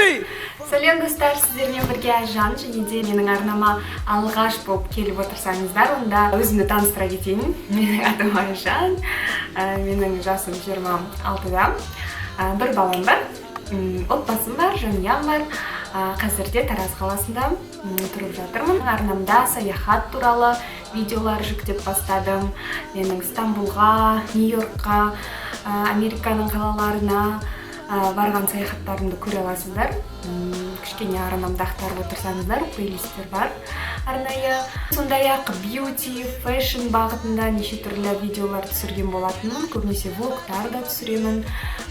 Three. Сәлем, достар! Сіздермен бірге Айжан. Және де менің арнама алғаш болып келіп отырсаңыздар, онда өзімді таныстыра кетейін. Менің атым Айжан, менің жасым 26-да. Бір балам бар, отбасым бар, жанұям бар. Қазірде Тараз қаласында тұрып жатырмын. Арнамда саяхат туралы видеолар жүктеп бастадым. Менің Стамбулға, Нью-Йоркқа, Американың қалаларына барған саяхаттарымды көре аласыздар. Кішкене арнамды ақтарып отырсаңыздар, плейлисттер бар арнайы. Сондай ақ бьюти, фэшн бағытында неше түрлі видеолар түсірген болатынмын. Көбінесе влогтар да түсіремін,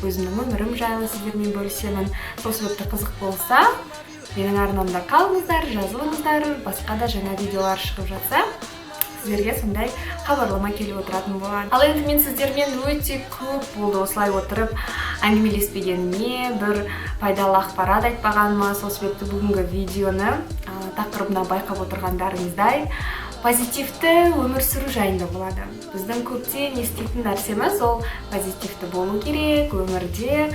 өзімнің өмірім жайлы сіздермен бөлісемін. Сол себепті қызық болса, менің арнамда қалыңыздар, жазылыңыздар. Басқа да жаңа видеолар шығып жатса, сіздерге сондай хабарлама келіп отыратын болады. Ал енді мен сіздермен өте көп болды осылай отырып әңгімелеспегеніме, бір пайдалы ақпарат айтпағаныма. Сол себепті бүгінгі видеоны тақырыбына байқап отырғандарыңыздай, позитивті өмір сүру жайында болады. Біздің көптен еститін нәрсеміз ол позитивті болу керек, өмірде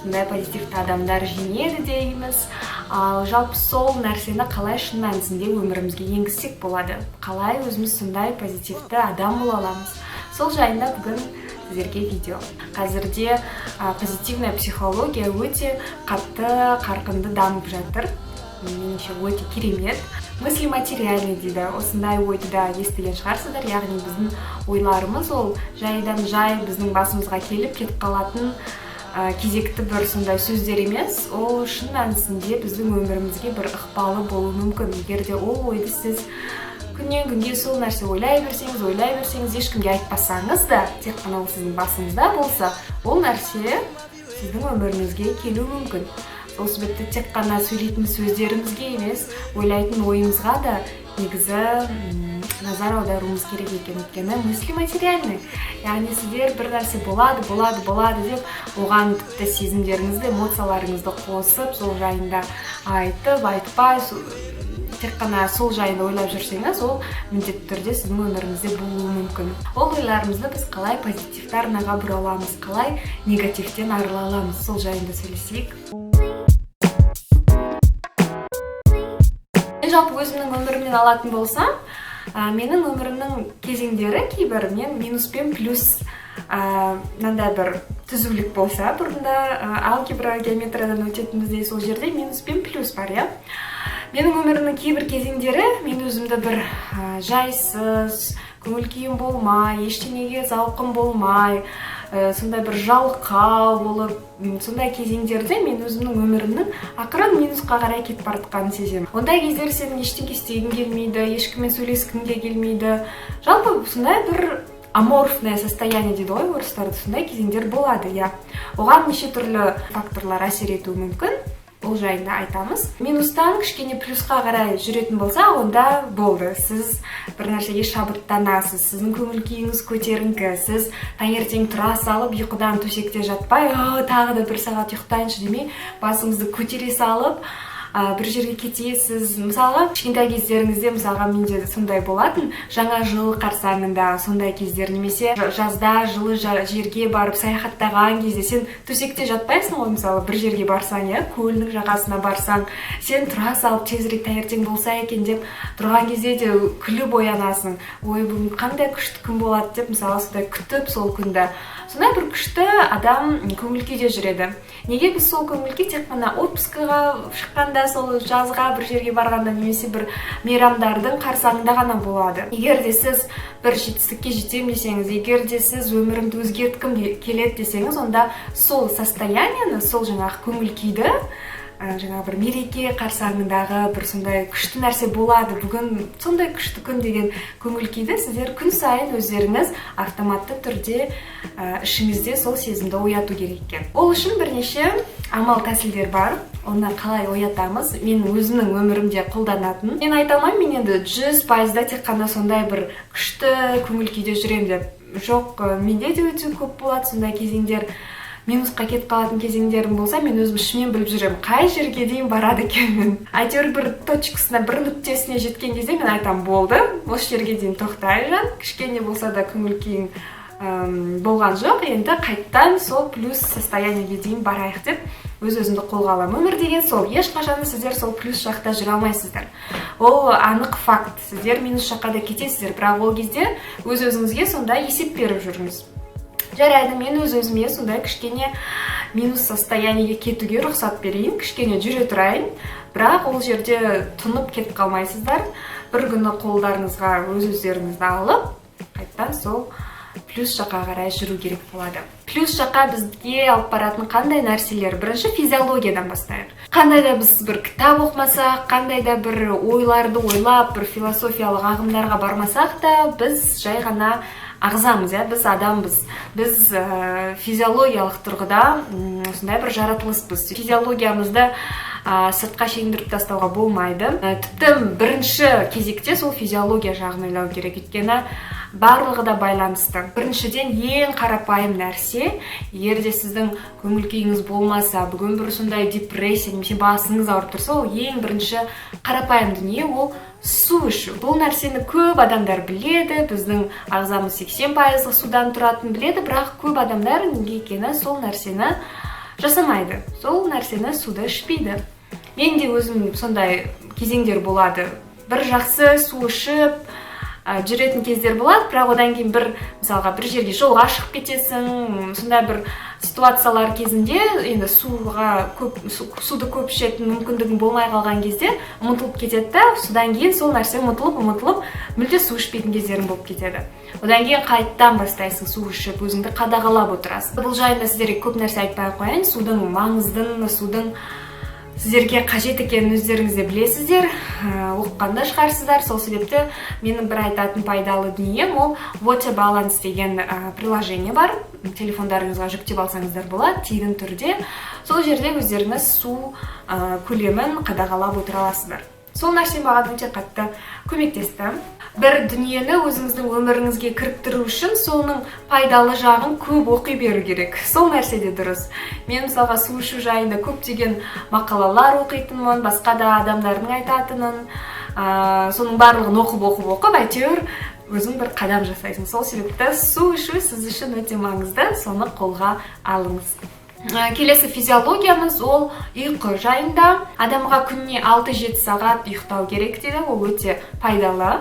сондай позитивті адамдар жеңеді дейміз. Ал жалпы сол нәрсені қалай шын мәнісінде өмірімізге енгізсек болады, қалай өзіміз сондай позитивті адам бола аламыз, сол жайында бүгін сіздерге видео. Қазірде позитивная психология өте қатты қарқынды дамып жатыр. Меніңше, өте керемет. «Мысли материальны» дейді, осындай ойды да естіген шығарсыздар. Яғни біздің ойларымыз ол жайдан жай біздің басымызға келіп кетіп қалатын кезекті бір сондай сөздер емес, ол шын мәнісінде біздің өмірімізге бір ықпалы болуы мүмкін. Егер де ол ойды сіз күннен күнге сол нәрсе ойлай берсеңіз, ойлай берсеңіз, ешкімге айтпасаңыз да, тек қана ол сіздің басыңызда болса, ол нәрсе сіздің өміріңізге келуі мүмкін. Сол себепті тек қана сөйлейтін сөздерімізге емес, ойлайтын ойымызға да негізі назар аударуымыз керек екен. Өйткені мысли материальны. Яғни сіздер бір нәрсе болады, болады, болады деп, оған тіпті сезімдеріңізді, эмоцияларыңызды қосып, сол жайында айтып, айтпай, тек қана сол жайында ойлап жүрсеңіз, ол міндетті түрде сіздің өміріңізде болуы мүмкін. Ол ойларымызды біз қалай позитивті арнаға бұра аламыз, қалай негативтен арыла аламыз, сол жайында сөйлесейік. Мен жалпы өзімнің өмірімнен алатын болсам, менің өмірімнің кезеңдері кейбір мен минус пен плюс, мынандай бір түзулік болса, бұрында алгебра, геометриядан өтетінбіз, сол жерде минус пен плюс бар, иә. Менің өмірімнің кейбір кезеңдері мен өзімді бір жайсыз, көңіл күйім болмай, ештеңеге зауқым болмай, сондай бір жалқау болып, сондай кезеңдерде мен өзімнің өмірімнің ақырын минусқа қарай кетіп бара жатқанын сеземін. Ондай кездері сенің ештеңе істегің келмейді, ешкіммен сөйлескің де келмейді. Жалпы сондай бір аморфное состояние дейді ғой орыстарда, сондай кезеңдер болады, иә. Оған неше түрлі факторлар әсер етуі мүмкін, ол жайында айтамыз. Минустан кішкене плюсқа қарай жүретін болса, онда болды, сіз бір нәрсеге шабыттанасыз, сіздің көңіл күйіңіз көтеріңкі, сіз таңертең тұра салып ұйқыдан төсекте жатпай, «тағы да бір сағат ұйықтайыншы» демей, басыңызды көтере салып, бір жерге кетесіз. Мысалға, кішкентай кездеріңізде, мысалға, менде сондай болатын, жаңа жыл қарсаңында сондай кездер немесе жазда жылы жерге барып саяхаттаған кезде сен төсекте жатпайсың ғой. Мысалы, бір жерге барсаң, иә, көлдің жағасына барсаң, сен тұра салып тезірек таңертең болса екен деп тұрған кезде де күліп оянасың: «Ой, бүгін қандай күшті күн болады» деп. Мысалы, сондай күтіп сол күнді, сондай бір күшті адам көңіл күйде жүреді. Неге біз сол көңіл күй тек қана отпускыға шыққанда, сол жазға бір жерге барғанда немесе бір мейрамдардың қарсаңында ғана болады? Егер де сіз бір жетістікке жетемін десеңіз, егер де сіз өмірімді өзгерткім келеді десеңіз, онда сол состояниені, сол жаңағы көңіл күйді, жаңағы бір мереке қарсаңындағы бір сондай күшті нәрсе болады, бүгін сондай күшті күн деген көңіл күйді сіздер күн сайын өздеріңіз автоматты түрде ішіңізде сол сезімді ояту керек екен. Ол үшін бірнеше амал тәсілдер бар. Оны қалай оятамыз? Мен өзімнің өмірімде қолданатын, мен айта алмаймын, мен енді 100%-да тек қана сондай бір күшті көңіл күйде жүремін деп. Жоқ, менде де өте көп болады сондай кезеңдер. Минусқа кетіп қалатын кезеңдерім болса, мен өзім ішімнен біліп жүремін, қай жерге дейін барады екенмін. Әйтеуір бір точкасына, бір нүктесіне жеткен кезде мен айтамын: «Болды, осы жерге дейін тоқтай, Жан, кішкене болса да көңіл күйің болған жоқ, енді қайттан сол плюс состояниеге дейін барайық» деп. Өз өзімді қолға аламын. Өмір деген сол, ешқашан сіздер сол плюс жақта жүре алмайсыздар, ол анық факт. Сіздер минус жаққа да кетесіздер, бірақ ол кезде өз өзіңізге сонда есеп беріп жүріңіз: жарайды, мен өз өзіме сондай кішкене минус состояние ге кетуге рұқсат берейін, кішкене жүре тұрайын. Бірақ ол жерде тұнып кетіп қалмайсыздар. Бір күні қолдарыңызға өз өздеріңізді алып, қайтадан сол плюс жаққа қарай жүру керек болады. Плюс жаққа бізге алып баратын қандай нәрселер? Бірінші физиологиядан бастайық. Қандай да біз бір кітап оқымасақ, қандай да бір ойларды ойлап, бір философиялық ағымдарға бармасақ та, біз жай ғана ағзамыз, иә, біз адамбыз. Біз физиологиялық тұрғыда осындай бір жаратылыспыз. Физиологиямызды сыртқа шегіндіріп тастауға болмайды. Тіпті бірінші кезекте сол физиология жағын ойлау керек, өйткені барлығы да байланысты. Біріншіден, ең қарапайым нәрсе: егер де сіздің көңіл күйіңіз болмаса, бүгін бір сондай депрессия немесе басыңыз ауырып тұрса, ол ең бірінші қарапайым дүние — ол су ішу. Бұл нәрсені көп адамдар біледі, біздің ағзамыз 80% судан тұратынын біледі, бірақ көп адамдар неге екені сол нәрсені жасамайды, сол нәрсені, суды ішпейді. Мен де өзім сондай кезеңдер болады, бір жақсы су ішіп жүретін кездер болады, бірақ одан кейін бір, мысалға, бір жерге жолға шығып кетесің, сондай бір ситуациялар кезінде енді суға көп, суды көп ішетін мүмкіндігің болмай қалған кезде ұмытылып кетеді да. Содан кейін сол нәрсе ұмытылып, ұмытылып, мүлде су ішпейтін кездерің болып кетеді. Одан кейін қайттан бастайсың су ішіп, өзіңді қадағалап отырасың. Бұл жайында сіздерге көп нәрсе айтпай ақ қояйын. Судың маңыздын, судың сіздерге қажет екенін өздеріңіз де білесіздер, оқыған да шығарсыздар. Сол себепті менің бір айтатын пайдалы дүнием — ол Water Balance деген приложение бар, телефондарыңызға жүктеп алсаңыздар болады тегін түрде. Сол жерде өздеріңіз су көлемін қадағалап отыра аласыздар. Сол нәрсе маған өте қатты көмектесті. Бір дүниені өзіңіздің өміріңізге кіріктіру үшін соның пайдалы жағын көп оқи беру керек, сол нәрсе де дұрыс. Мен, мысалға, су ішу жайында көптеген мақалалар оқитынмын, басқа да адамдардың айтатынын, соның барлығын оқып, оқып, оқып, әйтеуір өзің бір қадам жасайсың. Сол себепті су ішу сіз үшін өте маңызды, соны қолға алыңыз. Келесі физиологиямыз — ол ұйқы жайында. Адамға күніне 6-7 сағат ұйықтау керек дейді, ол өте пайдалы.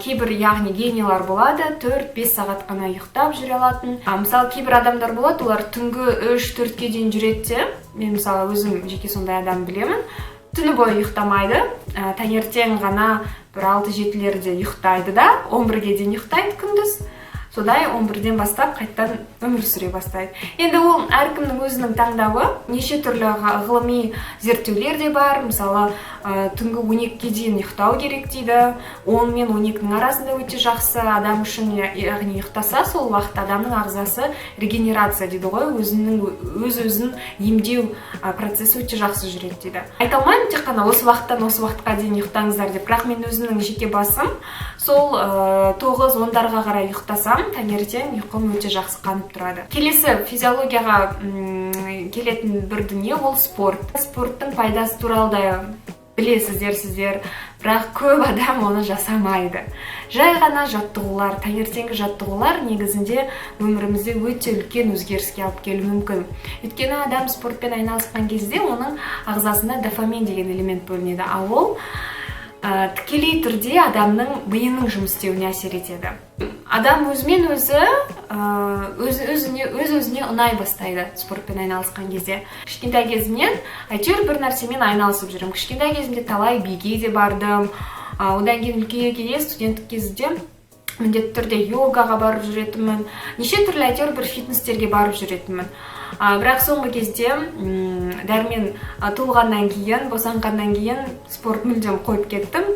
Кейбір, яғни, генийлар болады, 4-5 сағат қана ұйықтап жүре алатын. Мысалы, кейбір адамдар болады, олар түнгі 3-4-ке дейін жүреді де. Мен, мысалы, өзім жеке сондай адам білемін, түні бойы ұйықтамайды, таңертең ғана бір 6-7-лерде ұйықтайды да, 11-ге дейін ұйықтайды күндіз, содай 11-ден бастап қайтадан өмір сүре бастайды. Енді ол әркімнің өзінің таңдауы. Неше түрлі ғылыми зерттеулер де бар. Мысалы, түнгі 12-ге дейін ұйықтау керек дейді, 10 мен 12-нің арасында өте жақсы адам үшін. Яғни ұйықтаса, сол уақытта адамның ағзасы регенерация дейді ғой, өзінің өз өзін емдеу процесі өте жақсы жүреді дейді. Айта алмаймын тек қана осы уақыттан осы уақытқа дейін ұйықтаңыздар деп, бірақ мен өзімнің жеке басым сол 9-10-дарға қарай ұйықтасам, таңертең ұйқым өте жақсы қанып тұрады. Келесі физиологияға келетін бір дүние — ол спорт. Спорттың пайдасы туралы да білесіздер сіздер, бірақ көп адам оны жасамайды. Жай ғана жаттығулар, таңертеңгі жаттығулар негізінде өмірімізде өте үлкен өзгеріске алып келуі мүмкін, өйткені адам спортпен айналысқан кезде оның ағзасында дофамин деген элемент бөлінеді, ал ол тікелей түрде адамның миының жұмыс істеуіне әсер етеді. Адам өзімен өзі өз өзіне, өз өзіне ұнай бастайды спортпен айналысқан кезде. Кішкентай кезімнен әйтеуір бір нәрсемен айналысып жүремін. Кішкентай кезімде талай биге де бардым, одан кейін үлкейе келе, студенттік кезде міндетті түрде йогаға барып жүретінмін, неше түрлі әйтеуір бір фитнестерге барып жүретінмін. Бірақ соңғы кезде Дәрмен туылғаннан кейін, босанғаннан кейін спорт мүлдем қойып кеттім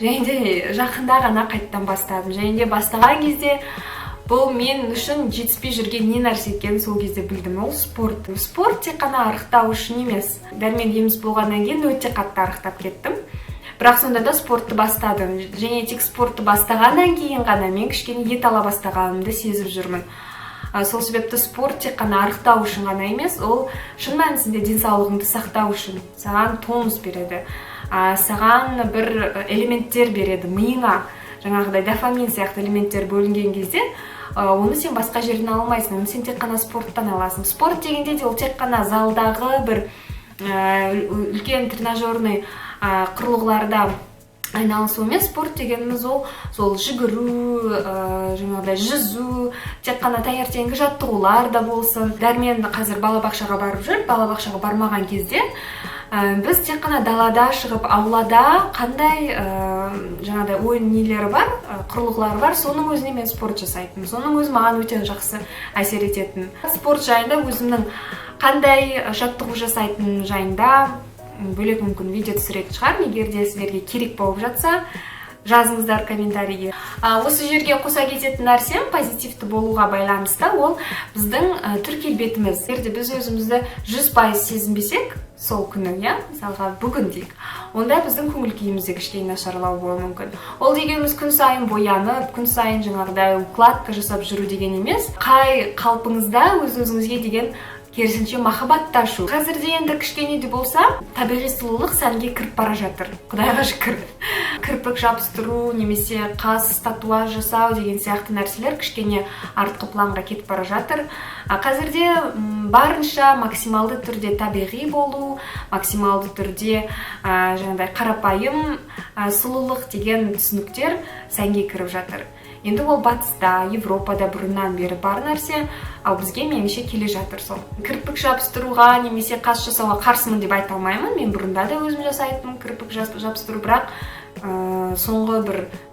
және де жақында ғана қайтадан бастадым. Және де бастаған кезде бұл мен үшін жетіспей жүрген не нәрсе екенін сол кезде білдім: ол спорт. Спорт тек қана арықтау үшін емес. Дәрмен еміз болғаннан кейін өте қатты арықтап кеттім, бірақ сонда да спортты бастадым. Және тек спортты бастағаннан кейін ғана мен кішкене ет ала бастағанымды сезіп жүрмін. Сол себепті спорт тек қана арықтау үшін ғана емес, ол шын мәнісінде денсаулығыңды сақтау үшін саған тонус береді, саған бір элементтер береді миыңа. Жаңағыдай дофамин сияқты элементтер бөлінген кезде, оны сен басқа жерден ала алмайсың, оны сен тек қана спорттан аласың. Спорт дегенде де ол тек қана залдағы бір үлкен тренажерный құрылғыларда айналысу емес. Спорт дегеніміз ол сол жүгіру, жаңағыдай жүзу, тек қана таңертеңгі жаттығулар да болсын. Дәрмен қазір балабақшаға барып жүр. Балабақшаға бармаған кезде біз тек қана далада шығып, аулада қандай жаңағыдай ойын нелері бар, құрылғылары бар, соның өзіне мен спорт жасайтынмын. Соның өзі маған өте жақсы әсер ететін. Спорт жайында, өзімнің қандай жаттығу жасайтыным жайында бөлек мүмкін видео түсіретін шығармын. Егер де сіздерге керек болып жатса, жазыңыздар комментарийге. Осы жерге қоса кететін нәрсем, позитивті болуға байланысты, ол біздің түр келбетіміз. Егер де біз өзімізді 100% сезінбесек сол күні, иә, мысалға, бүгін дейік, онда біздің көңіл күйіміз де кішкене нашарлау болуы мүмкін. Ол дегеніміз күн сайын боянып, күн сайын жаңағыдай укладка жасап жүру деген емес. Қай қалпыңызда өз өзіңізге деген керісінше махаббатты ашу. Қазірде енді кішкене де болса табиғи сұлулық сәнге кіріп бара жатыр, құдайға шүкір. Кірпік жабыстыру немесе қас татуаж жасау деген сияқты нәрселер кішкене артқы планға кетіп бара жатыр. А қазірде барынша максималды түрде табиғи болу, максималды түрде жаңағыдай қарапайым сұлулық деген түсініктер сәнге кіріп жатыр. Енді ол батыста, Европада бұрыннан бері бар нәрсе, ал бізге, меніңше, келе жатыр сол. Кірпік жабыстыруға немесе қас жасауға қарсымын деп айта алмаймын. Мен бұрында да өзім жасайтынмын кірпік жабыстыру, бірақ соңғы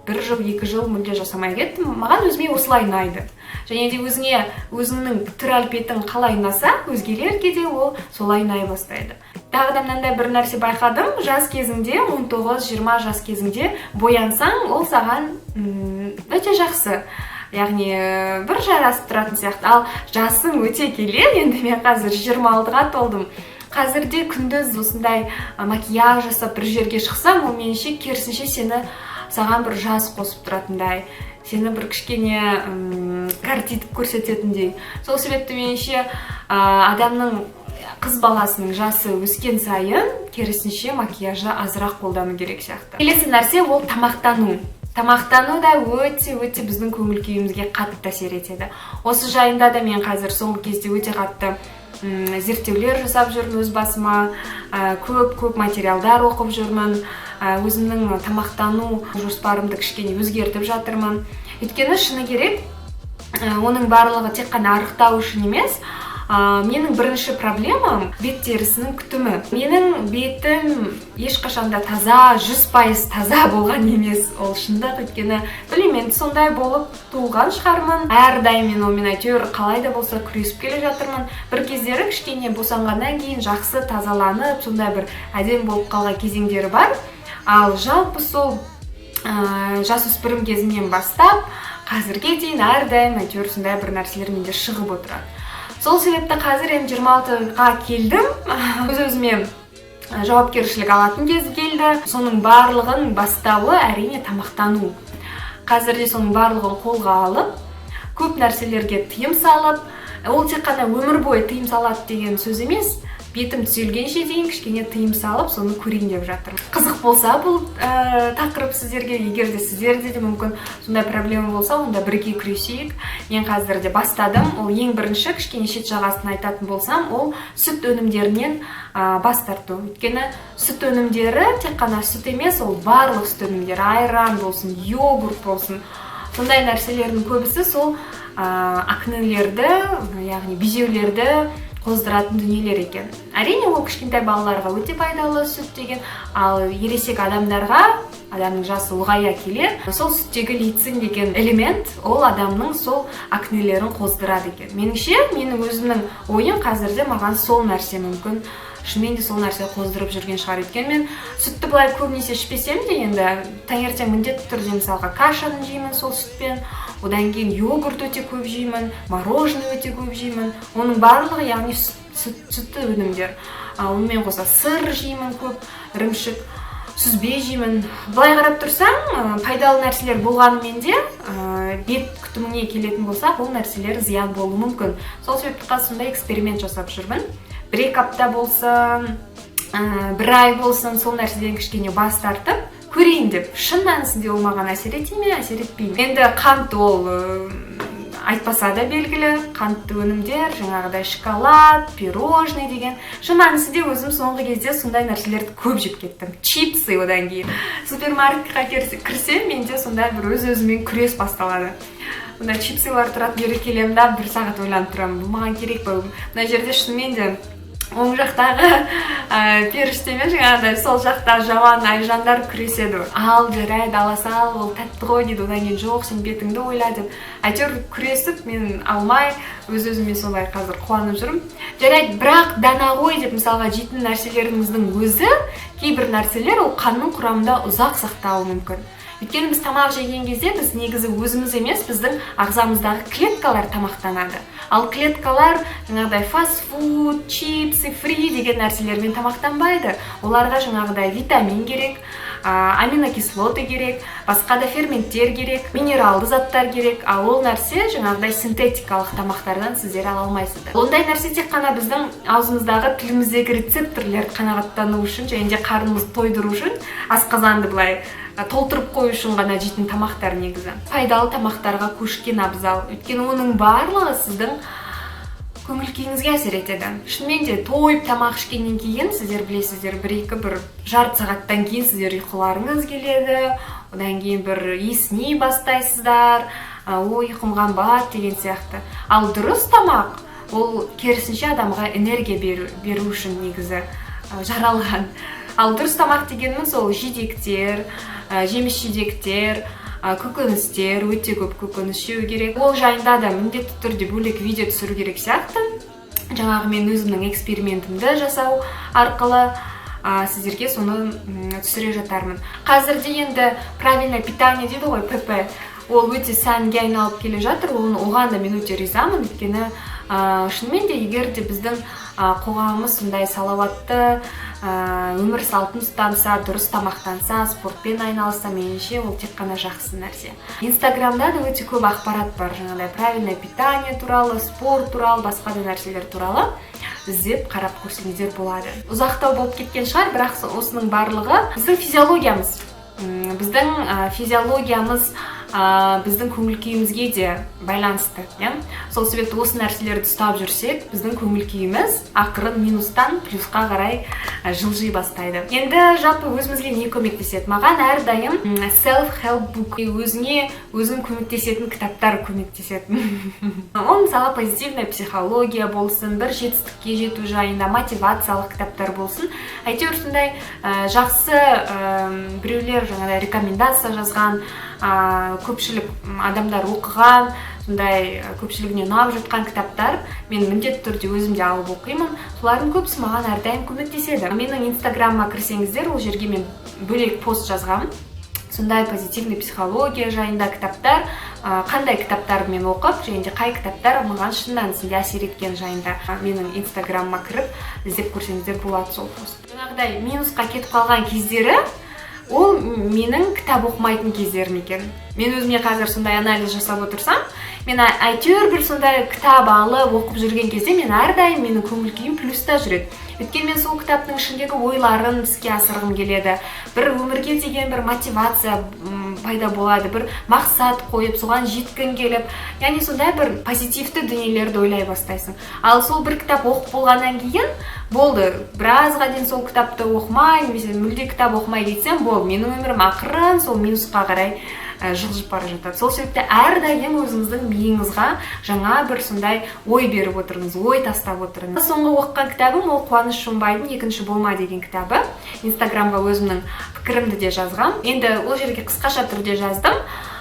бір жыл, 2 жыл мүлде жасамай кеттім. Маған өзіме осылай ұнайды. Және де өзіңе өзіңнің түр әлпетің қалай ұнаса, өзгелерге де ол солай ұнай бастайды. Тағы да мынандай бір нәрсе байқадым: жас кезіңде, 19-20 жас кезіңде боянсаң, ол саған өте жақсы, яғни бір жарасып тұратын сияқты. Ал жасың өте келе, енді мен қазір 26-ға толдым, қазірде күндіз осындай макияж жасап бір жерге шықсаң, ол, меніңше, керісінше сені, саған бір жас қосып тұратындай, сені бір кішкене кәртитіп көрсететіндей. Сол себепті, меніңше, адамның, қыз баласының жасы өскен сайын керісінше макияжды азырақ қолдану керек сияқты. Келесі нәрсе ол тамақтану. Тамақтану да өте өте біздің көңіл күйімізге қатты әсер етеді. Осы жайында да мен қазір соңғы кезде өте қатты зерттеулер жасап жүрмін өз басыма, көп көп материалдар оқып жүрмін, өзімнің тамақтану жоспарымды кішкене өзгертіп жатырмын. Өйткені, шыны керек, оның барлығы тек қана арықтау үшін емес. Менің бірінші проблемам — бет терісінің күтімі. Менің бетім ешқашан да таза, 100% таза болған емес, ол шындық. Өйткені, білмеймін, енді сондай болып туылған шығармын. Әрдайым мен онымен әйтеуір қалай да болса күресіп келе жатырмын. Бір кездері кішкене босанғаннан кейін жақсы тазаланып, сондай бір әдемі болып қалған кезеңдері бар. Ал жалпы сол жасөспірім кезімнен бастап қазірге дейін әрдайым әйтеуір сондай бір нәрселер менде шығып отырады. Сол себепті қазір енді 26-ға келдім, өз өзіме жауапкершілік алатын кез келді. Соның барлығын бастауы, әрине, тамақтану. Қазірде соның барлығын қолға алып, көп нәрселерге тыйым салып, ол тек қана өмір бойы тыйым салады деген сөз емес, бетім түзелгенше дейін кішкене тыйым салып, соны көрейін деп жатырмын. Қызық болса бұл тақырып сіздерге, егер де сіздерде де мүмкін сондай проблема болса, онда бірге күресейік. Мен қазір де бастадым. Ол ең бірінші, кішкене шет жағасын айтатын болсам, ол сүт өнімдерінен бас тарту. Өйткені сүт өнімдері тек қана сүт емес, ол барлық сүт өнімдері, айран болсын, йогурт болсын, сондай нәрселердің көбісі сол акнелерді, яғни безеулерді қоздыратын дүниелер екен. Әрине, ол кішкентай балаларға өте пайдалы сүт деген, ал ересек адамдарға, адамның жасы ұлғая келе, сол сүттегі лейцин деген элемент ол адамның сол акнелерін қоздырады екен. Меніңше, менің өзімнің ойым, қазірде маған сол нәрсе мүмкін, шынымен де сол нәрсе қоздырып жүрген шығар. Өйткені мен сүтті былай көбінесе ішпесем де, енді таңертең міндетті түрде, мысалға, кашаны жеймін сол сүтпен, одан кейін йогурт өте көп жеймін, мороженое өте көп жеймін. Оның барлығы, яғни, сүтті өнімдер. Онымен қоса сыр жеймін көп, ірімшік, сүзбе жеймін. Былай қарап тұрсаң, пайдалы нәрселер болғанымен де, бет күтіміне келетін болсақ, ол нәрселер зиян болуы мүмкін. Сол себепті қазір сондай эксперимент жасап жүрмін: 1-2 апта болсын, бір ай болсын, сол нәрседен кішкене бас тартып көрейін деп жатырмын. Көрейін деп, шын мәнісінде ол маған әсер ете ме, әсер етпей ме? Енді қант ол айтпаса да белгілі, қантты өнімдер, жаңағыдай шоколад, пирожный деген. Шын мәнісінде өзім соңғы кезде сондай нәрселерді көп жеп кеттім, чипсы. Одан кейін супермаркетке кірсем, менде сондай бір өз өзіммен күрес басталады. Мына чипсылар тұратын жерге келемін да, бір сағат ойланып тұрамын: бұл маған керек па? Мына жерде шынымен де оң жақтағы періште мен жаңағыдай сол жақта жаман Айжандар күреседі. Ал жарайды, ала сал, ол тәтті ғой дейді. Одан кейін жоқ, сен бетіңді ойла деп, әйтеуір күресіп, мен алмай, өз өзіме солай қазір қуанып жүрмін. Жарайды, бірақ дана ғой деп, мысалға, жейтін нәрселеріңіздің өзі, кейбір нәрселер ол қанның құрамында ұзақ сақтауы мүмкін. Өйткені біз тамақ жеген кезде біз негізі өзіміз емес, біздің ағзамыздағы клеткалар тамақтанады. Ал клеткалар жаңағыдай фастфуд, чипсы, фри деген нәрселермен тамақтанбайды. Оларға жаңағыдай витамин керек, аминокислоты керек, басқа да ферменттер керек, минералды заттар керек. Ал ол нәрсе жаңағыдай синтетикалық тамақтардан сіздер ала алмайсыздар. Ондай нәрсе тек қана біздің аузымыздағы, тіліміздегі рецепторлерді қанағаттану үшін және де қарнымызды тойдыру үшін, асқазанды былай толтырып қою үшін ғана жейтін тамақтар. Негізі пайдалы тамақтарға көшкен абзал, өйткені оның барлығы сіздің көңіл күйіңізге әсер етеді. Шынымен де тойып тамақ ішкеннен кейін, сіздер білесіздер, бір екі, бір жарты сағаттан кейін сіздер ұйқыларыңыз келеді. Одан кейін бір есіней бастайсыздар, ой, ұйқым қанбады деген сияқты. Ал дұрыс тамақ ол керісінше адамға энергия беру үшін негізі жаралған. Ал дұрыс тамақ дегеніміз ол жидектер, жеміс жидектер, көкөністер, өте көп көкөніс жеу керек. Ол жайында да міндетті түрде бөлек видео түсіру керек сияқты. Жаңағы мен өзімнің экспериментімді жасау арқылы сіздерге соны түсіре жатармын. Қазірде енді правильное питание дейді ғой, ПП, ол өте сәнге айналып келе жатыр. Оған да мен өте ризамын, өйткені шынымен де егер де біздің қоғамымыз сондай салауатты өмір салтын ұстанса, дұрыс тамақтанса, спортпен айналысса, меніңше, ол тек қана жақсы нәрсе. Инстаграмда да өте көп ақпарат бар жаңағыдай правильное питание туралы, спорт туралы, басқа да нәрселер туралы, іздеп қарап көрсеңіздер болады. Ұзақтау болып кеткен шығар, бірақ осының барлығы біздің физиологиямыз, біздің физиологиямыз біздің көңіл күйімізге де байланысты, иә. Сол себепті осы нәрселерді ұстап жүрсек, біздің көңіл күйіміз ақырын минустан плюсқа қарай жылжи бастайды. Енді жалпы өзімізге не көмектеседі? Маған әрдайым self help book, өзіңе өзің көмектесетін кітаптар көмектеседі. Ол мысалы позитивная психология болсын, бір жетістікке жету жайында мотивациялық кітаптар болсын, әйтеуір сондай жақсы, біреулер жаңағыдай рекомендация жазған, көпшілік адамдар оқыған, сондай көпшілігіне ұнап жатқан кітаптар мен міндетті түрде өзім де алып оқимын. Солардың көбісі маған әрдайым көмектеседі. Менің инстаграмыма кірсеңіздер, ол жерге мен бөлек пост жазғанмын, сондай позитивный психология жайында кітаптар, қандай кітаптарды мен оқып және де қай кітаптар маған шын мәнісінде әсер еткен жайында. Менің инстаграмыма кіріп, іздеп көрсеңіздер болады сол пост. Жаңағыдай минусқа кетіп қалған кездері ол менің кітап оқымайтын кездерім екен. Мен өзіме қазір сондай анализ жасап отырсам, мен әйтеуір бір сондай кітап алып оқып жүрген кезде мен әрдайым, менің көңіл күйім плюста жүреді. Өйткені мен сол кітаптың ішіндегі ойларын іске асырғым келеді, бір өмірге деген бір мотивация пайда болады, бір мақсат қойып, соған жеткің келіп, яғни сондай бір позитивті дүниелерді ойлай бастайсың. Ал сол бір кітап оқып болғаннан кейін болды, біразға дейін сол кітапты оқымай немесе мүлде кітап оқымай кетсем болды, менің өмірім ақырын сол минусқа қарай жылжып бара жатады. Сол себепті әрдайым өзіңіздің миыңызға жаңа бір сондай ой беріп отырыңыз, ой тастап отырыңыз. Соңғы оқыған кітабым ол Қуаныш Шонбайдың «Екінші болма» деген кітабы. Инстаграмға өзімнің пікірімді де жазғам, енді ол жерге қысқаша түрде жаздым.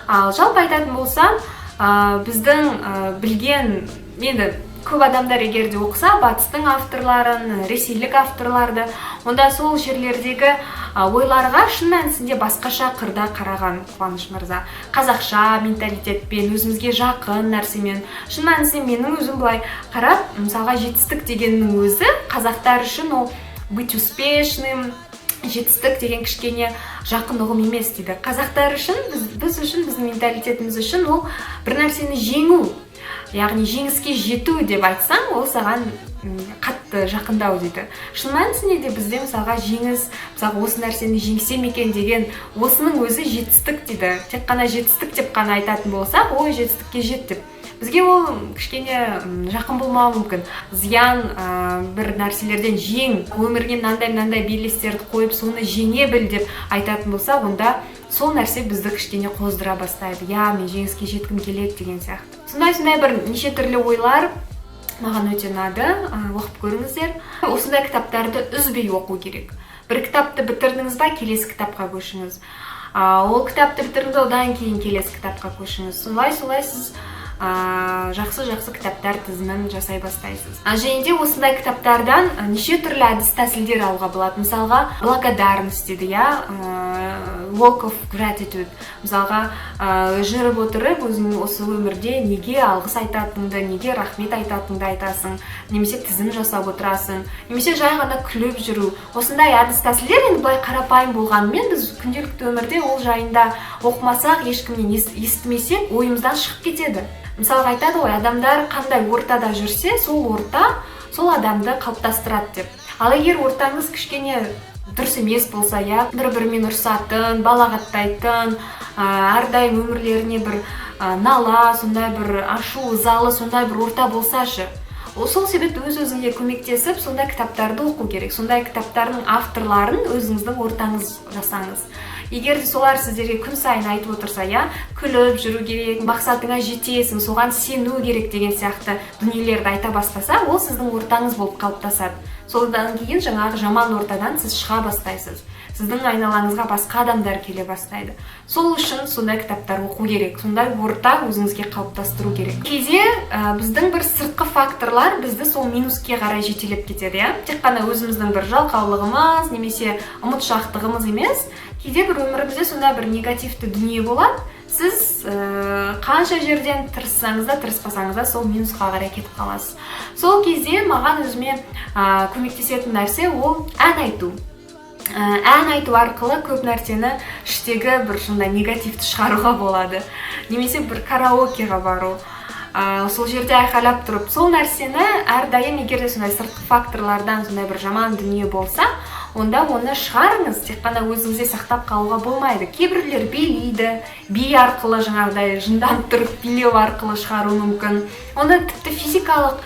Ал жалпы айтатын болсам, біздің білген енді көп адамдар егер де оқыса батыстың авторларын, ресейлік авторларды, онда сол жерлердегі ойларға шын мәнісінде басқаша қырда қараған Қуаныш мырза. Қазақша менталитетпен, өзімізге жақын нәрсемен. Шын мәнісінде менің өзім былай қарап, мысалға, жетістік дегеннің өзі қазақтар үшін ол быть успешным, жетістік деген кішкене жақын ұғым емес дейді қазақтар үшін. Біз үшін, біздің менталитетіміз үшін ол бір нәрсені жеңу, яғни жеңіске жету деп айтсаң, ол саған Қатты жақындау дейді. Шын мәнісінде де бізде, мысалға, жеңіс, мысалға, осы нәрсені жеңсем екен деген, осының өзі жетістік дейді. Тек қана жетістік деп қана айтатын болсақ, ой, жетістікке жет деп, бізге ол кішкене жақын болмауы мүмкін. Зиян бір нәрселерден жең, өміріңе мынандай мынандай белестерді қойып, соны жеңе біл деп айтатын болса, онда сол нәрсе бізді кішкене қоздыра бастайды. Иә, мен жеңіске жеткім келеді деген сияқты. Сондай бір неше түрлі ойлар маған өте ұнады, оқып көріңіздер. Осындай кітаптарды үзбей оқу керек. Бір кітапты бітірдіңіз ба, келесі кітапқа көшіңіз. Ол кітапты бітірдіңіз, одан кейін келесі кітапқа көшіңіз. Солай сіз жақсы жақсы кітаптар тізімін жасай бастайсыз. Және де осындай кітаптардан неше түрлі әдіс тәсілдер алуға болады. Мысалға, благодарность дейді, иә, walk of gratitude. Мысалға, жүріп отырып, өзің осы өмірде неге алғыс айтатыныңды, неге рахмет айтатыныңды айтасың немесе тізім жасап отырасың, немесе жай ғана күліп жүру. Осындай әдіс тәсілдер енді былай қарапайым болғанымен, біз күнделікті өмірде ол жайында оқымасақ, ешкімнен естімесек, ойымыздан шығып кетеді. Мысалға, айтады ғой, адамдар қандай ортада жүрсе, сол орта сол адамды қалыптастырады деп. Ал егер ортаңыз кішкене дұрыс емес болса, иә, бір бірімен ұрысатын, балағаттайтын, әрдайым өмірлеріне бір нала, сондай бір ашу ызалы сондай бір орта болса ше? Сол себепті өз өзіңе көмектесіп, сондай кітаптарды оқу керек. Сондай кітаптардың авторларын өзіңіздің ортаңыз жасаңыз. Егер де солар сіздерге күн сайын айтып отырса, иә, күліп жүру керек, мақсатыңа жетесің, соған сену керек деген сияқты дүниелерді айта бастаса, ол сіздің ортаңыз болып қалыптасады. Содан кейін жаңағы жаман ортадан сіз шыға бастайсыз, сіздің айналаңызға басқа адамдар келе бастайды. Сол үшін сондай кітаптар оқу керек, сондай орта өзіңізге қалыптастыру керек. Кейде біздің бір сыртқы факторлар бізді сол минуске қарай жетелеп кетеді, иә. Тек қана өзіміздің бір жалқаулығымыз немесе ұмытшақтығымыз емес, кейде бір өмірімізде сондай бір негативті дүние болады. Сіз қанша жерден тырыссаңыз да, тырыспасаңыз да, сол минусқа қарай кетіп қаласыз. Сол кезде маған, өзіме көмектесетін нәрсе — ол ән айту. Ән айту арқылы көп нәрсені, іштегі бір сондай негативті шығаруға болады. Немесе бір караокеға бару, сол жерде айқайлап тұрып сол нәрсені әрдайым. Егер де сондай сыртқы факторлардан сондай бір жаман дүние болса, онда оны шығарыңыз, тек қана өзіңізде сақтап қалуға болмайды. Кейбіреулер билейді, би арқылы, жаңағыдай жынданып тұрып билеу арқылы шығаруы мүмкін. Оны тіпті физикалық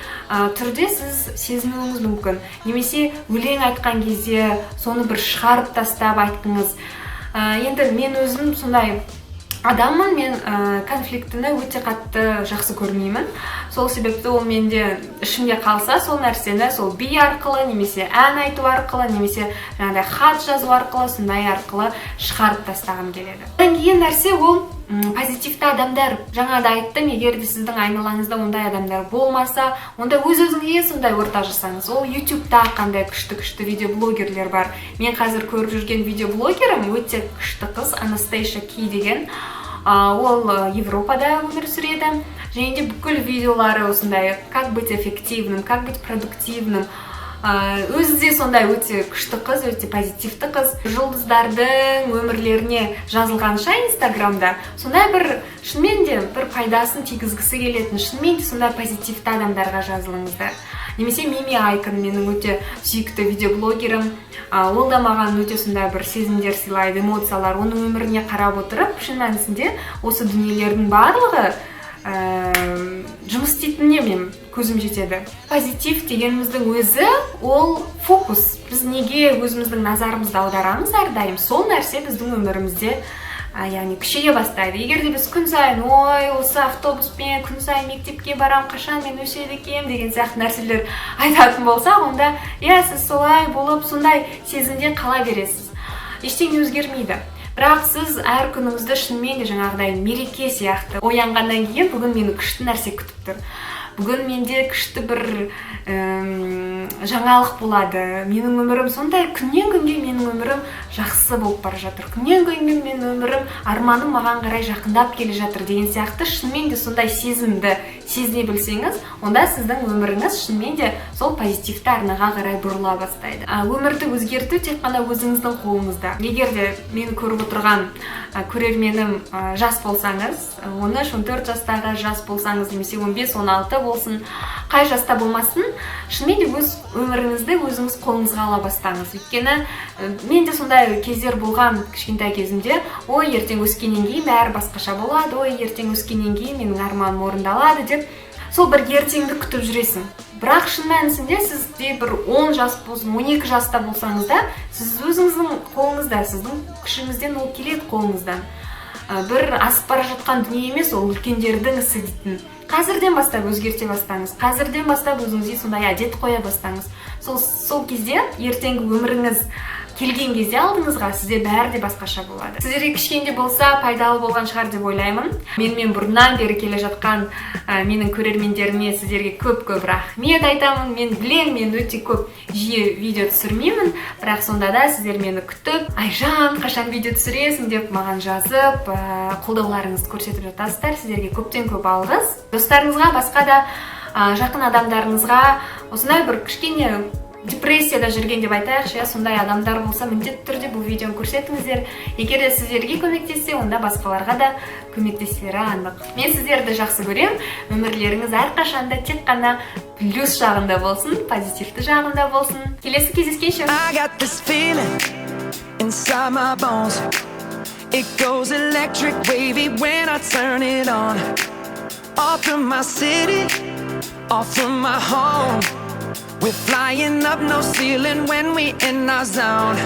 түрде сіз сезінуіңіз мүмкін. Немесе өлең айтқан кезде соны бір шығарып тастап айтқыңыз. Енді мен өзім сондай адаммын, мен конфликтіні өте қатты жақсы көрмеймін. Сол себепті ол менде ішімде қалса, сол нәрсені сол би арқылы немесе ән айту арқылы немесе жаңағыдай хат жазу арқылы, сондай арқылы шығарып тастағым келеді. Одан кейін нәрсе — ол позитивті адамдар. Жаңа да айттым, егер де сіздің айналаңызда ондай адамдар болмаса, онда өз өзіңізге сондай орта жасаңыз. Ол Ютубта қандай күшті күшті видеоблогерлер бар. Мен қазір көріп жүрген видеоблогерім өте күшті қыз, Анастейша Ки деген. Ол Европада өмір сүреді және де бүкіл видеолары осындай как быть эффективным, как быть продуктивным. Өзі де сондай өте күшті қыз, өте позитивті қыз. Жұлдыздардың өмірлеріне жазылғанша, Инстаграмда сондай бір шынымен де бір пайдасын тигізгісі келетін, шынымен де сондай позитивті адамдарға жазылыңыздар. Немесе Мими Айкон, менің өте сүйікті видеоблогерім. Ол да маған өте сондай бір сезімдер сыйлайды, эмоциялар. Оның өміріне қарап отырып, шын мәнісінде осы дүниелердің барлығы жұмыс істейтініне мен көзім жетеді. Позитив дегеніміздің өзі — ол фокус. Біз неге өзіміздің назарымызды аударамыз әрдайым, сол нәрсе біздің өмірімізде яғни күшейе бастайды. Егер де біз күн сайын «Ой, осы автобуспен күн сайын мектепке барам, қашан мен өседі екенмін» деген сияқты нәрселер айтатын болсақ, онда, иә, сіз солай болып, сондай сезімде қала бересіз, ештеңе өзгермейді. Бірақ сіз әр күніңізді шынымен де жаңағыдай мереке сияқты оянғаннан кейін: «Бүгін мені күшті нәрсе күтіп тұр, бүгін менде күшті бір жаңалық болады, менің өмірім сондай, күннен күнге менің өмірім жақсы болып бара жатыр, күннен күнге менің өмірім, арманым маған қарай жақындап келе жатыр» деген сияқты шынымен де сондай сезімді сезіне білсеңіз, онда сіздің өміріңіз шынымен де сол позитивті арнаға қарай бұрыла бастайды. Өмірді өзгерту тек қана өзіңіздің қолыңызда. Егер де мені көріп отырған көрерменім жас болсаңыз, 13-14 жастағы жас болсаңыз немесе 15-16 болсын, қай жаста болмасын, шынымен де өз өміріңізді өзіңіз қолыңызға ала бастаңыз. Өйткені менде сондай кездер болған кішкентай кезімде: «Ой, ертең өскеннен кейін бәрі басқаша болады, ой, ертең өскеннен кейін менің арманым орындалады», – деп сол бір ертеңді күтіп жүресің. Бірақ шын мәнісінде сізде бір 10 жас болсын, 12 жаста болсаңыз да, сіз өзіңіздің қолыңызда, сіздің күшіңізден ол келеді, қолыңыздан. Бір асып бара жатқан дүние емес ол, үлкендердің ісі дейтін. Қазірден бастап өзгерте бастаңыз, қазірден бастап өзіңізге сондай әдет қоя бастаңыз. Сол кезде ертеңгі өміріңіз келген кезде алдыңызға, сізде бәрі де басқаша болады. Сіздерге кішкене болса пайдалы болған шығар деп ойлаймын. Менімен бұрыннан бері келе жатқан менің көрермендеріме, сіздерге көп көп рахмет айтамын. Мен білемін, мен өте көп жиі видео түсірмеймін, бірақ сонда да сіздер мені күтіп, «Айжан, қашан видео түсіресің?» деп маған жазып, қолдауларыңызды көрсетіп жатасыздар. Сіздерге көптен көп алғыс. Достарыңызға, басқа да жақын адамдарыңызға, осындай бір кішкене депрессияда жүрген деп айтайықшы, иә, сондай адамдар болса, міндетті түрде бұл видеоны көрсетіңіздер. Егер де сіздерге көмектессе, онда басқаларға да көмектесері анық. Мен сіздерді жақсы көремін. Өмірлеріңіз әрқашанда тек қана плюс жағында болсын, позитивті жағында болсын. Келесі кездескенше! I got this feeling inside my bones. It goes electric wavy when I turn it on. Off from my city, off from my home. We're flying up no ceiling when we in our zone.